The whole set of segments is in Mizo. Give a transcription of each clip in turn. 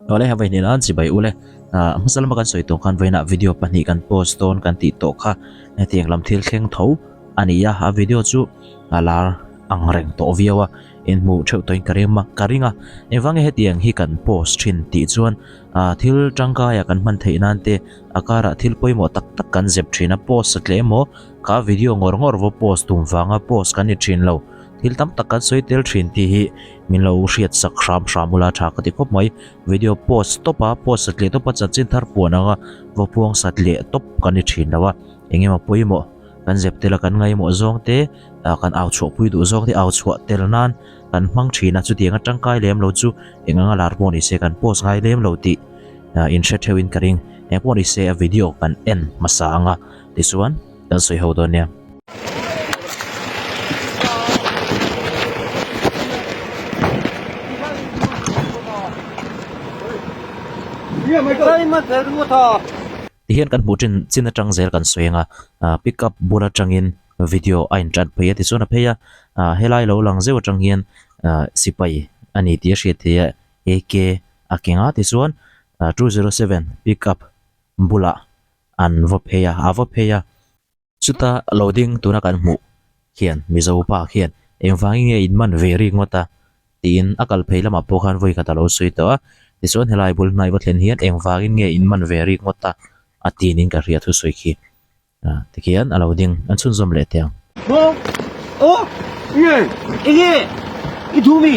Awle ha vawiin hian chibai ule ah hmasa lama kan sawi tawh khan vawiinah video pahnih kan post dawn kan tih tawh kha hetiang lam thil thleng tho a ni a a video chu a lar ang reng tawh viau a inhmuh theuh tawhin ka ring a ka ring a engvang nge hetiang hi kan post thin tih chuan ah thil tangkaia kan hman theih nan te a karah thil pawimawh tak tak kan zep thin a post satliah emaw kha video ngawr ngawr va post tum vanga post kan ni thin lo thil tam tak kan sawi tel thin tih hi min lo hriat sak hram hram ula tha ka ti khawp mai video post tawp a post satliah tawp a chanchin thar puan anga va puang satliah tawp kan ni thin lo a eng emaw pawimawh kan zep tel a kan ngaimawh zawng te ah kan au chhuah pui duh zawng te au chhuah tel nan kan hmang thin a chutiang a tangkai lem lo chu eng anga lar pawh ni se kan post ngai lem lo tih ah in hre theuh in ka ring eng pawh ni se a video kan en hmasa anga tichuan kan sawi ho dawn nia. Tihian kan hmuh chin chin atang zel kan sawi anga ah pick up bul atangin video a in tan phei a tichuan a phei a ah helai lo lang zeuh atang hian ah sipai a ni tih a hriat theih a AK a keng a tichuan ah 207 pick up bulah an va phei a a va phei a. Chuta lo ding tuna kan hmuh khian Mizo pa khian engvangin nge in man ve rik ngawt a tiin a kal phei lamah pawh khan vawi khat a lo sawi tawh a. Tichuan helai bul hnai va thlen hian engvangin nge in man ve rik ngawt a a tinin ka hria thusawi khi tikhian a lo ding an chhunzawm leh teh ang. Maw? Aw, nge, enge i duh mi?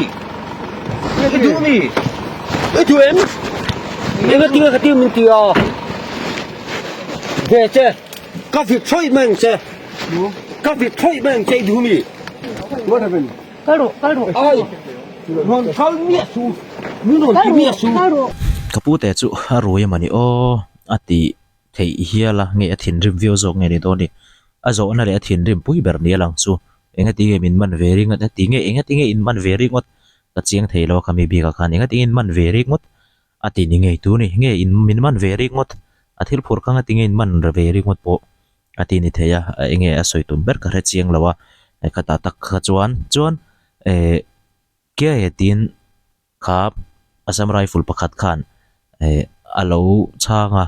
I duh mi? I duh em? Enga tinge ka tir min ti a? Ve che, ka vit thawih mai ang che. Ka vit thawih mai ang che i duh mi? What happened? Kal rawh, kal rawh. Ai, rawn kal miah suh, min rawn ti miah suh. Ka pu te chu a rui emawni aw a ti theih hial a, nge a thinrim viau zawk nge ni dawn ni? A zawhna leh a thinrim pui ber ni a lang chu. Engati nge min man ve ringawt? Ati nge engati nge in man ve ringawt? Ka chiang thei lo a khami bikah khan engati nge in man ve ringawt? A ti ni ngei tu ni. Nge in min man ve ringawt? A thil phur kha ngati nge in man ve ringawt pawh a ti ni thei a, enge a sawi tum ber ka hre chiang lo a. Khatah tak kha chuan chuan eh Kiai tiin Kha Assam Rifle pakhat khan eh a lo chhang a,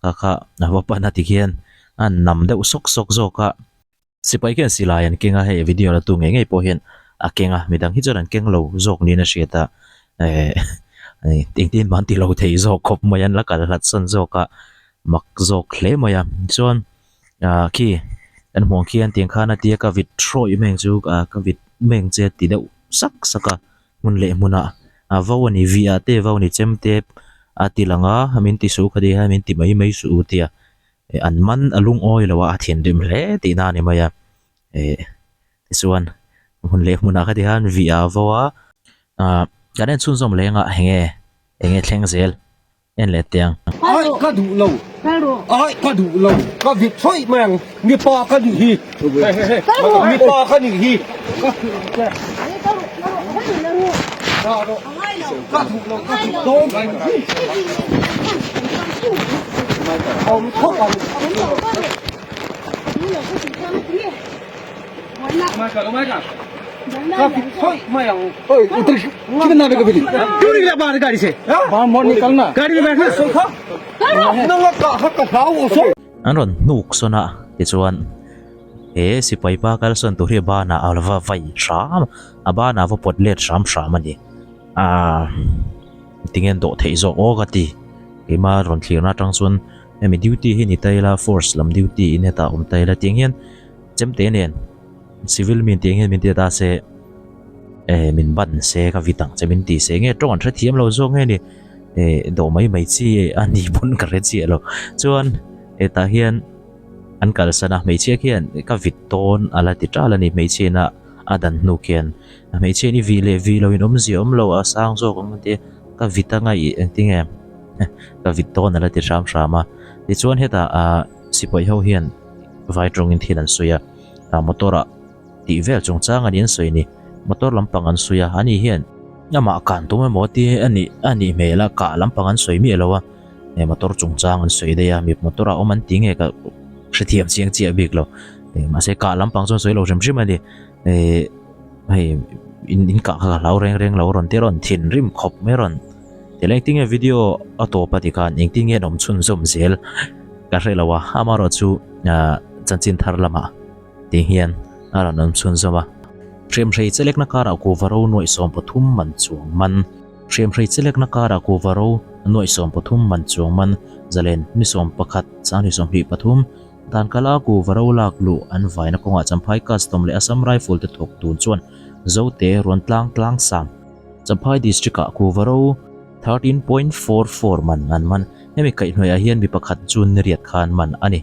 kha kha a va pan a tikhian a nam deuh sawk sawk zawk a. Sipai khian silai an keng a, hei video la tu ngei ngei pawh hian a keng a, midang hi chuan an keng lo zawk niin a hriat a, eh engtin mah an ti lo thei zawk khawp mai a, an la kal hlat sawn zawk a, mak zawk hle mai a. Chuan ah khi kan hmuh ang khian tiang khan a tia ka vit hrawih mai ang chu ah ka vit mai ang che a ti deuh sak sak a. Hmun leh hmunah a vo a ni, vi ah te vo a ni, chem te a ti lang a, min ti suh kha tia min ti mai mai suh u tia eh an man a lungawi lo a, a thinrim hle tihna a ni mai a, eh tichuan hmun leh hmunah kha tihian vi ah a vo a, ah kan en chhunzawm leng a enge enge thleng zel. En leh teh ang. Ai ka duh lo. Ai ka duh lo. Ka vit thawih mai ang. Mipa ka nih hi. Mipa ka nih hi. Ka duh lo ka duh dawn. Awm thawk ang. Ka vit thawih mai ang. An rawn hnuk sawn a tichuan he sipai pa kal sawn tur hi banah a va vai hram a banah a va pawt let hram hram a ni aaa tinge an dawh theih zawk aw ka ti keimah rawn thlirna atang chuan hemi duty hi ni ta ila force lam duty in hetah awm ta ila tiang hian chemte nen civil mi tiang hian min ti ta se. Eh min ban se ka vit ang che min ti se nge tawng an hrethiam lo zawk nge ni eh dawh mai mai chi a ni pawn ka hre chiah lo chuan hetah hian an kalsan a hmeichhia khian ka vit tawn a la ti tal a ni hmeichhia in a a dan hnu khian hmeichhia in i vih leh vih lo in awmzia awm lo a sang zawk ang a tia ka vit anga ih engtinge ka vit tawn a la ti hram hram a tichuan hetah ah sipai ho hian vai tawngin thil an sawi a motor ah. Tih vel chungchang a ni an sawi ni. Motor lampang an sawi a, ani hian amah kan tum emaw ti a nih a nih hmel a, kah lampang an sawi miah lo a, he motor chungchang an sawi daih a, mi motor ah awm an ti nge ka hrethiam chiang chiah bik lo, mahse kah lampang chuan sawi lo hrim hrim a ni, eh hei in in kah kha ka hlau reng reng lo rawn ti a rawn thinrim khawp mai rawn. Tihlai engtin nge video a tawp a ti khan engtin nge an awm chhunzawm zel ka hre lo a, amaherawhchu chanchin thar lamah tih hian a rawn awm chhunzawm a. Hriamhrei chelekna karah kuhva ro nuaih 13 man chuang man. Hriamhrei chelekna karah kuhva ro nuaih 13 man chuang man zalen ni 11 sanghnih 23 dan kala kuhva ro lak luh an vaina kawngah Champhai Custom leh Assam Rifle te thawk tun chuan Zote Ruantlang Tlangsam Champhai District ah kuhva ro 13.44 man an man. Hemi kaihhnuaiah hian mi pakhat June ni riat khan man a ni.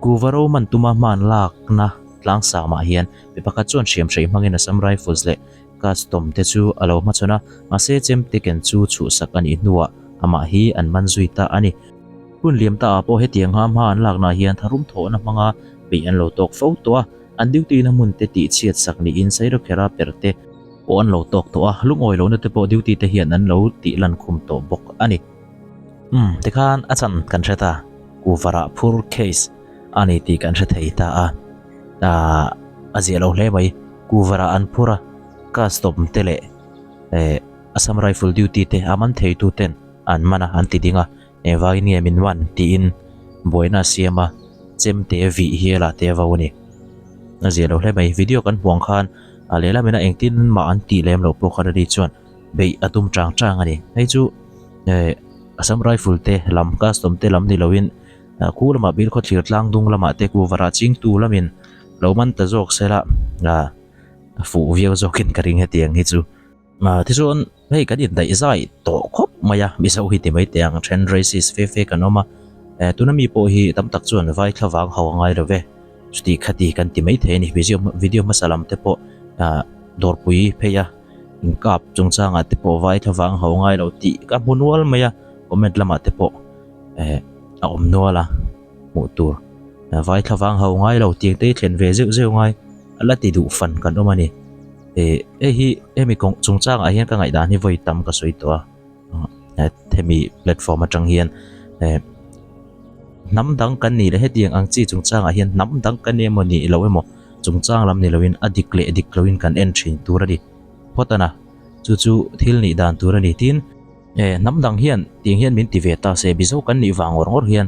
Kuhva ro man tuma hman lakna tlangsamah hian mi pakhat chuan hriamhrei hmangin Assam Rifles leh Custom te chu a lo hmachhawn a, mahse chemte ken chu chhuhsak a nih hnuah amah hi an man zui ta a ni. Hun liam ta ah pawh hetiang ha hma an laknaah hian tharum thawhna hmanga beih an lo tawk fo tawh a, an duty na hmun te tihchhiat sak niin Sairawkhera per te pawh an lo tawk tawh a, lungawi lohna te pawh duty te hian an lo tih lan khum tawh bawk a ni. Umm, tikhan a chan kan hre ta, Kuvarah phur case a ni tih kan hre thei ta a, aah a ziah lo hle mai, Kuvarah an phur a, custom te leh eh Assam Rifle duty te a man thei tu ten an man a, an ti ding a, engvangin nge min man tiin buaina a siam a, chemte vih hial ah te a vo a ni. A ziah lo hle mai, video kan hmuh ang khan a lehlam ina engtin mah an tih lem loh pawh khan ani chuan beih a tum chang chang a ni. Hei chu eh Assam Rifle te lam custom te lam ni loin khu lamah Bilkhawthlir tlang dung lamah te kuvarah chingtu lamin lo man ta zawk sela ah a fuh viau zawkin ka ring hetiang hi chu. Tichuan hei kan indaih zai tawh khawp mai a, Mizo hi ti mai teh ang then racist fe fe kan awm a, tuna mi pawh hi tam tak chuan vai thlavang ho a ngai lo ve, chuti khati kan ti mai thei a ni, video hmasa lam te pawh dawrpui phei a inkap chungchangah te pawh vai thlavang ho a ngai lo tih ka hmu nual mai a, comment lamah te pawh a awm nual a hmuh tur vai thlavang ho ngai lo tiang te hi thlen ve zeuh zeuh ngai a la ti duh fan kan awm a ni. Eh hei hi hemi kawng chungchangah hian ka ngaihdan hi vawi tam ka sawi tawh a hemi platform atang hian eh hnam dang kan nih leh hetiang ang chi chungchangah hian hnam dang kan ni emaw nih loh emaw chungchang lam ni loin a dik leh dik loin kan en thin tur a ni phawt a na chu chu thil nih dan tur a ni tin eh hnam dang hian tiang hian min ti ve ta se Mizo kan nih vang ngawr ngawr hian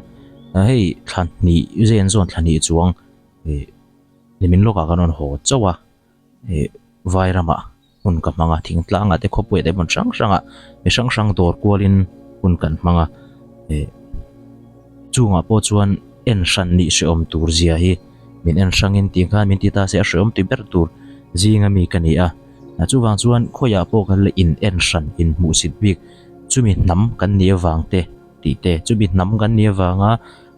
hei thla hnih zen zawn thla hnih chuang eh nimin lawkah kan rawn haw chauh a. Ih vai ramah hun ka hmang a thingtlangah te khawpuiah te hmun hrang hrangah mi hrang hrang dawr kualin hun kan hmang a ih chungah pawh chuan en hran nih hrehawm tur zia hi min en hrangin tih khan min ti ta se a hrehawm ti ber tur zinga mi ka ni a chuvang chuan khawiah pawh kan la in en hran in hmuhsit bik chumi hnam kan nih avang te tih te chumi hnam kan nih avanga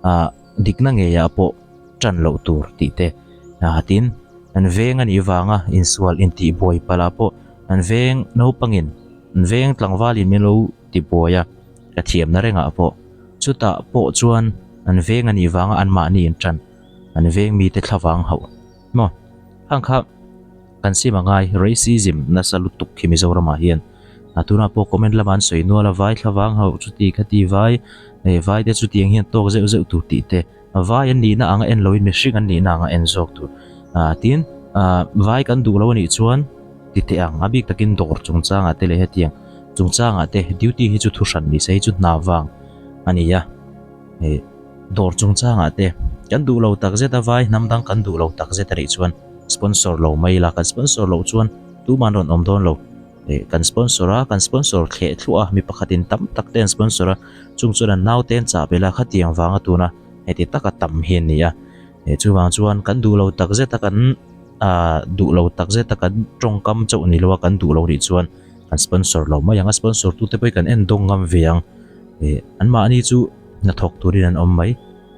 ah dikna ngeiah pawh tan loh tur tih te ah tin an veng a nih vanga insual intih buai palh ah pawh an veng naupangin an veng tlangvalin min lo ti buai a ka thiamna rengah pawh chutah pawh chuan an veng a nih vanga anmahni in tan an veng mite thlavang hauh maw khang kha kan sim a ngai racism nasa lutuk khi Mizoramah hian a tunah pawh comment lamah an sawi nual a vai thlavang hauh chuti khati vai eh vai te chutiang hian tawk zeuh zeuh tur tih te. Vai an nihna anga en loin mihring an nihna anga en zawk tur. Ah tin ah vai kan duh lo anih chuan ti teh ang a bik takin dawr chungchangah te leh hetiang chungchangah te duty hi chu thu hran ni se hei chu hna vang a ni a. Ih dawr chungchangah te kan duh lo tak zet a vai hnam dang kan duh lo tak zet anih chuan sponsor lo mai ila kan sponsor loh chuan tuman rawn awm dawn lo. Ih kan sponsor a kan sponsor thleh thluah a mi pakhatin tam tak te an sponsor a chung chuan an naute an chah belh a khatiang vanga tuna heti taka tam hi an ni a ih chuvang chuan kan duh lo tak zet a kan ah duh lo tak zet a kan tawngkam chauh ni lo a kan duh lo nih chuan kan sponsor lo mai ang a sponsor tute pawh hi kan en dawng ngam ve ang ih anmahni chu hnathawk turin an awm mai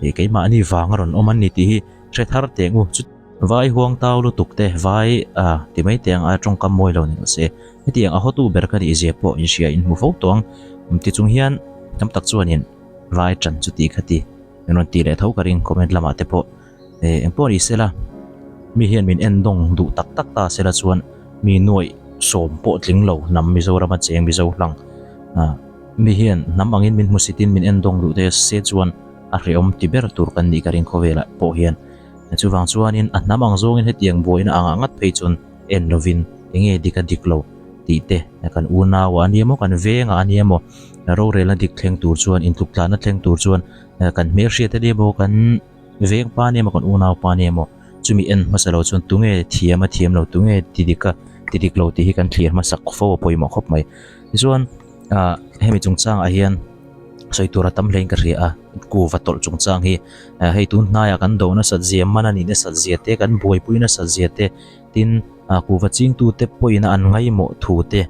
ih keimahni vanga rawn awm an ni tih hi hre thar teh ngu chu. Vai huang tau lutuk te, vai a ti mai teh ang a tawngkam mawi lo ni lo se. Hetiang a hawtu ber ka nih zia pawh in hria in hmu fo tawh ang. Ti chung hian tam tak chuanin vai tan chu tih kha ti min rawn tih leh tho ka ring comment lamah te pawh. Eh engpawh ni sela mi hian min en dawng duh tak tak ta sela chuan mi nuaih sawm pawh tling lo hnam Mizoram a cheng Mizo hlang ah mi hian hnam angin min hmusitin min en dawng duh te se chuan a hrehawm ti ber tur kan nih ka ring khawvelah pawh hian. Chuvang chuanin a hnam ang zawngin hetiang buaina angah ngat phei chuan en lovin enge dik a dik lo tih te kan unau ah a ni emaw kan veng ah a ni emaw rorelna dik thleng tur chuan intluk tlanna thleng tur chuan kan hmelhriat a ni emaw kan veng pa a ni emaw kan unau pa a ni emaw chumi en hmasa lo chuan tunge thiam a thiam lo tunge ti dik a ti dik lo tih hi kan thlir hmasak fo a pawimawh khawp mai tichuan ah hemi chungchangah hian sawi tur a tam hlein ka hria a kuva tawlh chungchang hi hei tun hnaiah kan do nasat zia man a nih nasat zia te kan buaipui nasat zia te tin ah kuva chingtute pawhin an ngaimawh thu te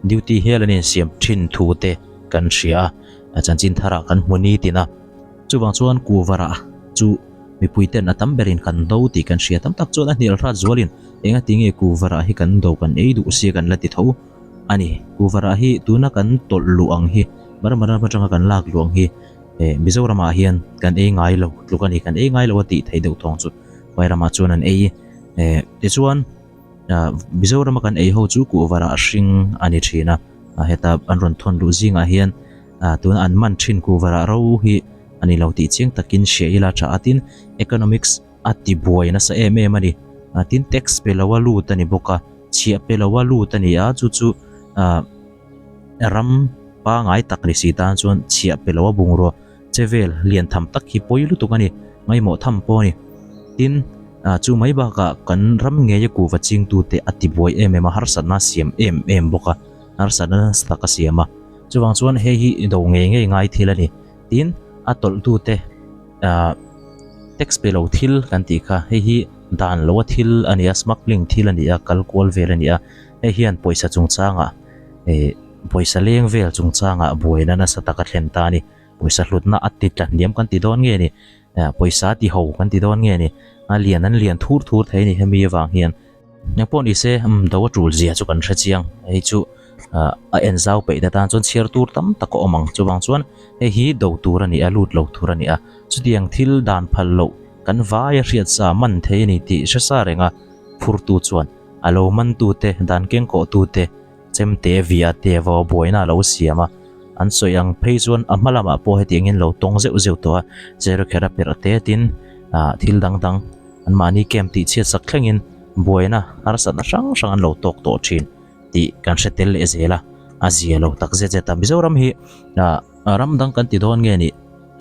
duty hial an insiam thin thu te kan hria a chanchin tharah kan hmu ni tin a chuvang chuan kuva rah chu mipui ten a tam berin kan do tih kan hria tam tak chuan a hnial hrat zualin enga tinge kuva rah hi kan do kan ei duh sia kan la ti tho a ni kuva rah hi tuna kan tawlh luh ang hi Burma ram atanga kan lak luh ang hi eh Mizoramah hian kan ei ngai lo tluk a ni kan ei ngai lo a tih theih deuh thawng chu Vairamah chuan an ei eh tichuan ah Mizorama kan ei ho chu kuhva rah hring a ni thin a ah heta an rawn thawn luh zingah hian ah tuna an man thin kuhva rah ro hi a ni lo tih chiang takin hria ila tha a tin economics a ti buai nasa em em a ni ah tin tax pe lo a lut a ni bawk a chhiah pe lo a lut a ni a chu chu ah ram pangai tak ni si tan chuan chhiah pe lo a bungrua che vel lian tham tak hi pawi lutuk a ni ngaimawh tham pawh a ni tin ah chu mai bakah kan ram ngei a kuhva chingtute a ti buai em em a harsatna a siam em em bawk a harsatna nasa tak a siam a chuvang chuan hei hi do ngei ngei ngai thil a ni tin a tawlhtute ah tax pe lo thil kan tih kha hei hi dan lo a thil a ni a smuggling thil a ni a kal kual vel a ni a hei hian pawisa chungchangah eh pawisa leng vel chungchangah buaina nasa tak a thlen ta a ni pawisa hlutna a ti tla hniam kan ti dawn nge ni eh pawisa a ti ho kan ti dawn nge ni a lian an lian thur thur thei a ni hemi avang hian eng pawh ni se umm do a tul zia chu kan hre chiang hei chu ah a en zau peih te tan chuan chhiar tur tam tak a awm ang chuvang chuan hei hi do tur a ni a lut lo tur a ni a chutiang thil dan phal loh kan vai a hriat sa man thei a ni tih hre sa reng a phurtu chuan a lo mantute dan kengkawhtute Chemte via te vo buaina a lo siam a, an sawi ang phei chuan a hma lamah pawh hetiang hian lo tawng zeuh zeuh tawh a, zero kher a perh te tin ah thil dang dang an mahni camp tih chhiat sak thlengin buaina harsatna hrang hrang an lo tawk tawh thin tih kan hre tel leh zel a, a zia lo tak zet zet a. Mizoram hi ah ram dang kan ti dawn nge nih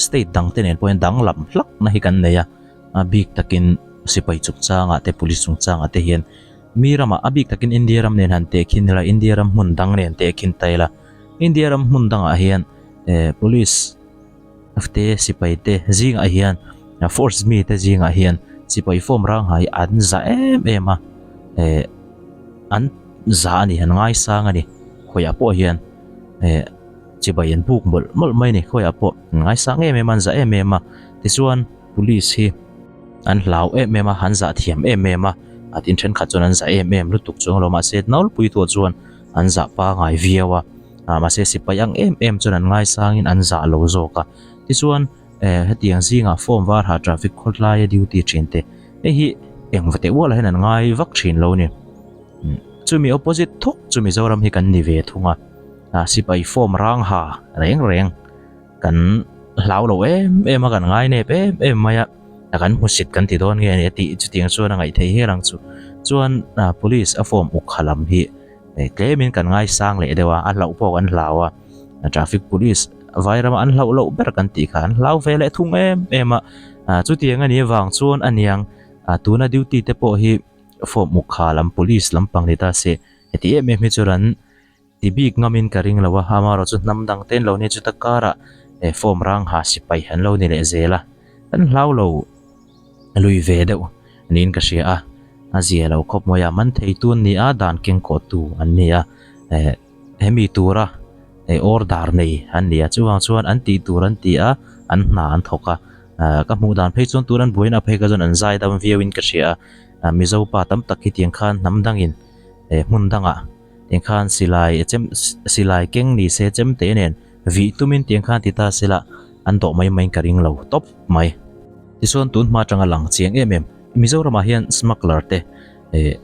state dang te nen pawh hian danglam hlak na hi kan nei a, a bik takin sipai chungchangah te police chungchangah te hian Mi ramah a bik takin India ram nen han tehkhin ila, India ram hmun dang nen tehkhin ta ila, India ram hmun dangah hian eh police te sipai te zingah hian force mi te zingah hian sipai form rang ha hi an za em em a eh an za a ni an ngaisang a ni khawiah pawh hian eh chibai an buk mawlh mawlh mai a ni khawiah pawh an ngaisang em em a an za em em a tichuan police hi. An hlau em em a, an zah thiam em em a, a tin thenkhat chuan an zah em em lutuk chuang lo mahse nawlpui tuah chuan an zah pangai viau a, ah mahse sipai ang em em chuan an ngaisangin an zah lo zawk a, tichuan eh hetiang zingah form var ha traffic khawtlaia duty thin te hei hi eng va teh ualah hian an ngai vak thin lo a ni, chumi opposite thawk chu Mizoram hi kan ni ve thung a, ah sipai form rang ha reng reng. Kan hlau lo em em a, kan ngai nep em em mai a, a kan hmusit kan ti dawn nge a ni a tih chutiang chuan a ngaih theih hial ang chu. Chuan ah police a form uk kha lam hi tlemin kan ngaisang leh deuh a, a hlauh pawh kan hlau a, traffic police vai rama an hlauh loh ber kan tih kha an hlau ve leh thung em em a, ah chutiang a nih avang chuan a niang ah tuna duty te pawh hi form uk kha lam police lampang ni ta se heti em em hi chuan an Ti bik ngamin ka ring lo a, amaherawhchu hnam dang te an lo nia chuta karah eh form rang ha sipai an lo ni leh zel a, kan hlau lo lui ve deuh niin ka hria a, a zia lo khawp mai a, man theitu an ni a, dan kengkawhtu an ni a, eh hemi tura eh order nei an ni a, chuvang chuan an tih tur an ti a, an hna an thawk a, ah ka hmuh dan phei chuan tuna an buaina phei kha chuan an zai dam viauin ka hria a, ah Mizo pa tam tak hi tiang khan hnam dangin eh hmun dangah. Tiang khan silai chem silai keng ni se chem te nen vih tumin tiang khan ti ta sela an dawh mai mai in ka ring lo tawp mai. Tichuan tun hma atanga lang chiang em em Mizoramah hian smuggler te eh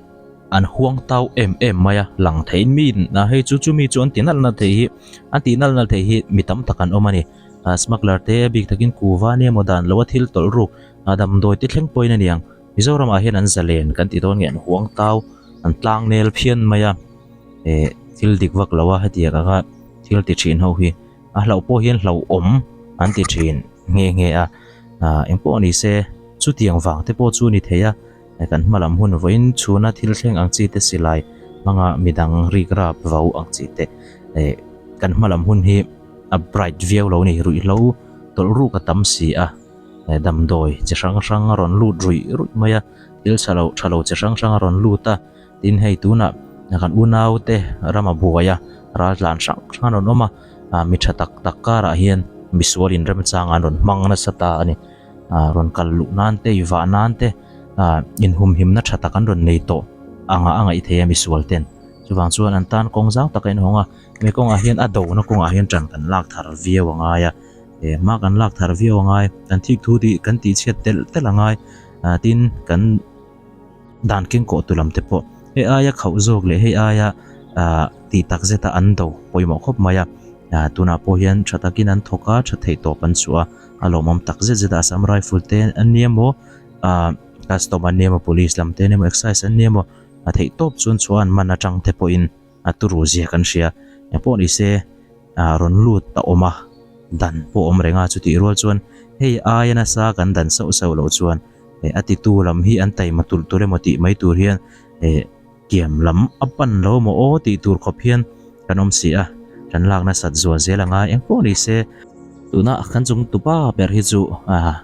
an huang tau em em mai a lang theihin mi in hei chu chumi chu an ti nalh nalh thei hi an tih nalh nalh thei hi mi tam tak an awm a ni. Ah smuggler te a bik takin kuva nia maw dan lo a thil tawlh ruk ah damdawi te thleng pawhin a niang. Mizoramah hian an zalen kan ti dawn nge an huang tau an tlang nel phian mai a eh thil dik vak lo a hetiang anga thil ti thin ho hi a hlauh pawh hian hlauhawm an ti thin nghe nghe a ah engpawh ni se chutiang vang te pawh chu a ni thei a kan hma lam hun vawiin chhuna thil thleng ang chi te silai hmanga midang rik rap vau ang chi te eh kan hma lam hun hi a bright viau lo a ni ruihhlo tawlh ruk a tam si a damdawi chi hrang hrang a rawn lut ruih ruih mai a thil tha lo tha lo chi hrang hrang a rawn lut a. Tin hei tunah kan unau te ram a buai a, ral tlan hrang hrang an rawn awm a, ah mi tha tak tak karah hian misual in remchang an rawn hmang nasa ta a ni. Ah rawn kal luh nan te, i vah nan te, ah inhumhimna tha tak an rawn nei tawh anga a ngaih theih a misual ten. Chuvang chuan an tan kawng zau tak a inhawng a, he kawngah hian a dona kawngah hian tan kan lak thar viau a ngai a, eh hma kan lak thar viau a ngai, kan thik thu tih kan tihchhiat telh telh a ngai, ah tin kan. Dan keng kawh tu lam te pawh hei aia khauh zawk leh hei aia ah tih tak zet a an do pawimawh khawp mai a ah tunah pawh hian tha takin an thawk a tha theih tawp an chhuah a a lawmawm tak zet zet a Assam Rifle te an nia maw ah custom an nia maw police lam te an nia maw excise an nia maw a theih tawp chuan chhuah an man atang te pawhin a turu zia kan hria engpawh ni se ah rawn lut a awm a dan pawh a awm reng a chutih rual chuan hei aia nasa kan dan sauh sauh loh chuan. eh a titu lam hi an taima tulh tur emaw tih mai tur hian eh kiam lam a pan lo maw aw tih tur khawp hian kan awm si a kan lak nasat zual zel anga engpawh ni se tuna kan chung tupa ber hi chu ah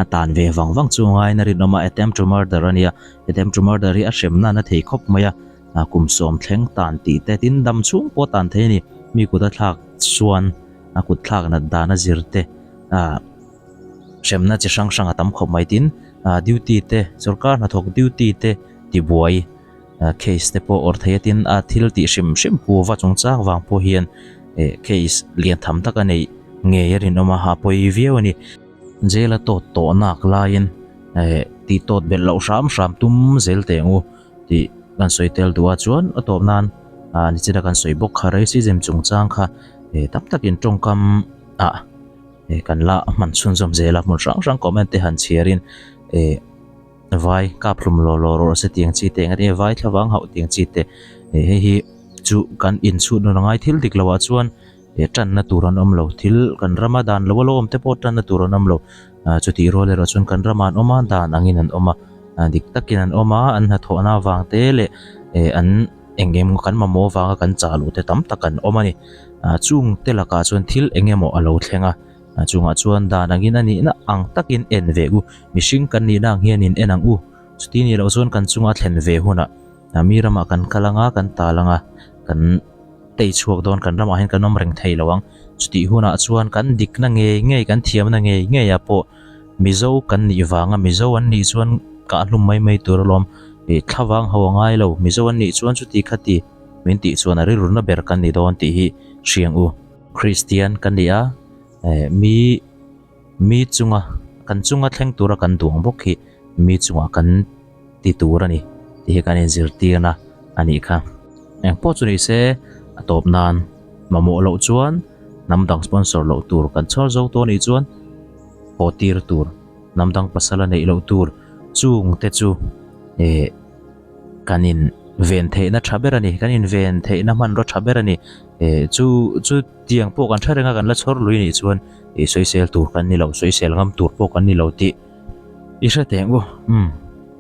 a tan ve vang vang chu ngain a rinawm a attempt to murder a nia attempt to murder hi a hrem nan a thei khawp mai a ah kum sawm thleng tan tih te tin dam chhung pawh tan thei a ni mi kut a thlak chuan a kut thlak nat dan a zir te ah. Hremna chi hrang hrang a tam khawp mai tin ah duty te sorkar hnathawk duty te tibuai ah case te pawh awrh thei a tin a thil tih hrim hrim kuva chungchang vang pawh hian eh case lian tham tak a neih ngei a rinawm a a pawi viau a ni. Jail a tawt tawh nak laiin eh tih tawt belh loh hram hram tum zel teh ang u tih kan sawi tel duh a chuan a tawp nan ah nichina kan sawi bawk kha racism chungchang kha eh tam takin tawngkam ah. eh kan la hman chhunzawm zel a hmun hrang hrang comment te han chhiar in eh vai kap hlum law law rawh se tiang chi te eng ati nge vai thlavang hauh tiang chi te eh hei hi chu kan inchhut nawn angai thil dik loh ah chuan eh tanna tur an awm lo thil kan rama dan lo a lo awm te pawh tanna tur an awm lo ah chutih rual erawh chuan kan ramah an awm a dan angin an awm a ah dik takin an awm a an hnathawhna avang te leh eh an eng eng kan mamawh avanga kan chah luh te tam tak an awm a ni ah chung te lakah chuan thil eng emaw a lo thleng a ah chungah chuan dan angin a nihna ang takin en ve u mihring kan nihna ang hian in en ang u chuti nih loh chuan kan chunga thlen ve hunah ah mi ramah kan kal anga kan tal anga kan tei chhuak dawn kan ramah hian kan awm reng thei lo ang chutih hunah chuan kan dikna ngei ngei kan thiamna ngei ngei ah pawh Mizo kan nih vanga Mizo an nih chuan kah hlum mai mai tur alawm ih thlavang ho a ngai lo Mizo an nih chuan chuti khati min tih chuan a rilru na ber kan ni dawn tih hi hriang u. Kristian kan ni a eh mi mi chunga kan chunga thleng tura kan duang bawk hi mi chungah kan ti tur a ni tih hi kan inzirtirna a nih kha. Engpawh chu ni se a tawp nan mamawh loh chuan hnam dang sponsor loh tur kan chhawr zo tawh a nih chuan haw tir tur hnam dang pasal a neih loh tur chung te chu eh kan in ven theihna tha ber a ni kan in ven theihna hmanraw tha ber a ni eh chu chu tiang pawh kan hre reng a kan la chhawr lui nih chuan ih sawisel tur kan ni lo sawisel ngam tur pawh kan ni lo tih i hre teh ang u umm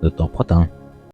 duh tawk phawt ang.